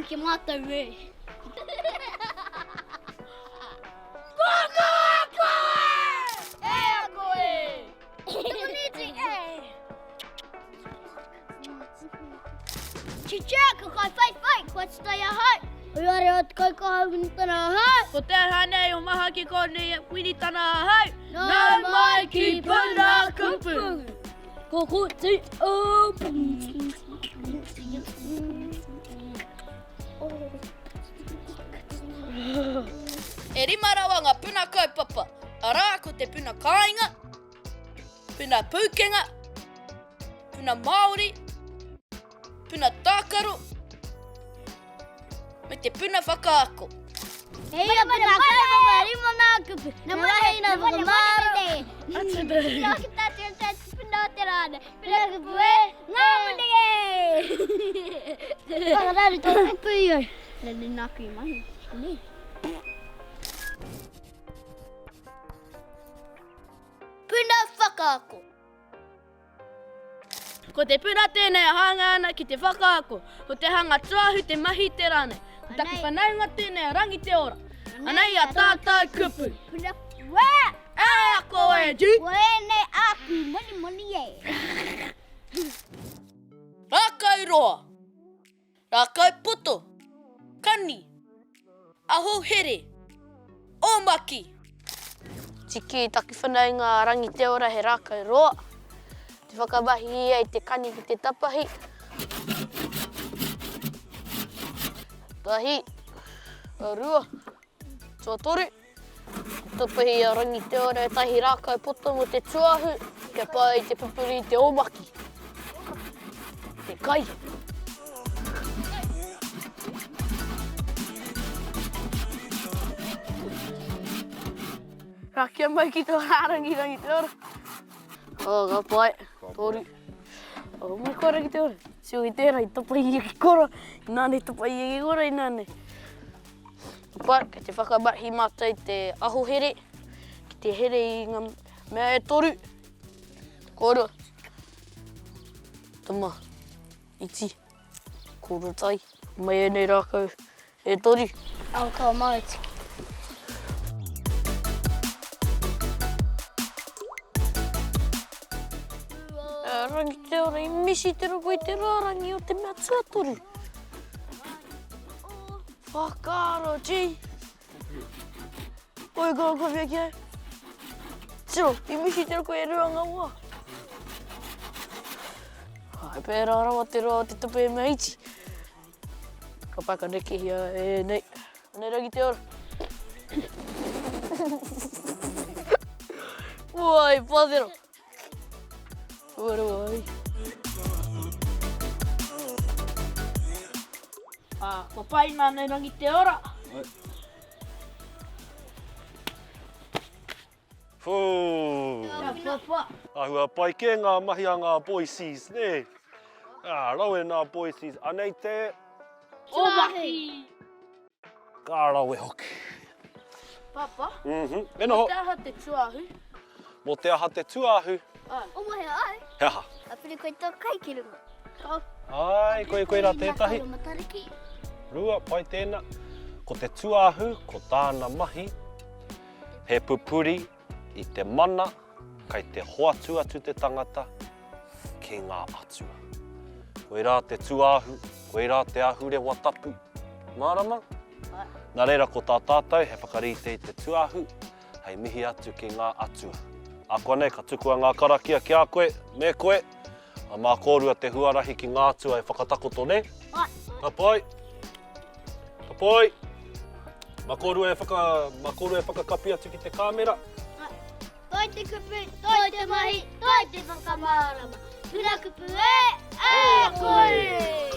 ki mātou e. Whakaako e! E ako e! Tūniti e! Chicha, ko kai whai whai, kua ttai ahau. Oiare o te kaukahau winitana ahau. Ko te aha nei o Mahaki Koni Winitana ahau. Nau mai ki Puna Kupu. Ko ko te o. E rima rawa ngā puna kaupapa, arā ko te puna kāinga, puna pūkenga, puna Māori, puna tākaro, me te puna whakaako. Hei ia puna kaupapa e rima nā kupu, nā mahi nā whakamāro. Nā ki tā te te puna o te rāne, puna kupu e, ngā muni e! Whakararu tō kupu i au. Nā nāku i mahi, nē. Puna whakaako. Ko te puna tēnei e hāngai ana ki te whakaako, ko te hanga tuahu te mahi te rā nei. Ko taku whanaunga tēnei a Rangi Te Ora. Anei a tātou kupu. Puna wē! E ako e G! Ko ēnei āku monimoni e. Rākau roa. Rākau poto, kani, aho here, ōmaki. Tiki taku whanaunga a Rangiteora he rākau roa. Te whakamahi ia i te kani ki te tapahi. Tahi, rua, tuatoru. Tapahi a Rangiteora ētahi rākau poto mō te tuahu kia pai ai te pupuri i te ōmaki, te kai. Rakia mai ki tō rārangi Rangiteora. Oh, ka pai. Toru. Oh, mai koe Rangiteora. Tio i tērā i tapahi ia ki kora. Inānei tapahi ia ki kora, inānei. Pai, kei te whakamahi mātou i te aho here, ki te here i ngā mea e toru. Kōrua. Tama, iti, kōrua tai, mai ēnei rākau e toru. Ao ka māu tiki. Rangi te ora, i misi te roko i te rārangi o te mea tuatoru. Whakaaro, G. Oi, ko ko whia ki au. Tiro, i mihi te roko e rua ngā wā. Hai pērā rawa te roa o te tope e mea iti. Ka pai ka nekehia e nei. Anei rangi te ora. Wai, pātero. Ua ai. Ah, kua pai nā nei rangi te ora. Whū! Āhua pai kē ngā mahi a ngā boysies, nē? Ah, rawe nā boysies. Anei te... Ōmaki! Ka rawe hoki. Papa, mm -hmm. Me noho. Mō te aha te tuahu? Mō te aha te tuahu? Ai. O mahi ai. He aha? Ka piri koe tō kai ki runga. Ka. Ai, koe koe rā tētahi. Rua, pai tēnā. Ko te tuahu, ko tāna mahi, he pupuri i te mana kei te hoatu atu te tangata ki ngā atua. Koirā te tūāhu, koirā te ahurewa tapu. Mārama? Nā reira ko tā tātou he whakarite i te tūāhu hei mihi atu ki ngā atua. Ākuanei ka tukua ngā karakia ki a koe, me koe, a mā kōrua te huarahi ki ngā atua e whakatakoto nei. Ka pai! Ka pai! Mā kōrua e whaka, mā kōrua e whakakapi atu ki te kāmera. Toi te kupu, toi te mahi, toi te whakamārama. Puna kupu e, e koe!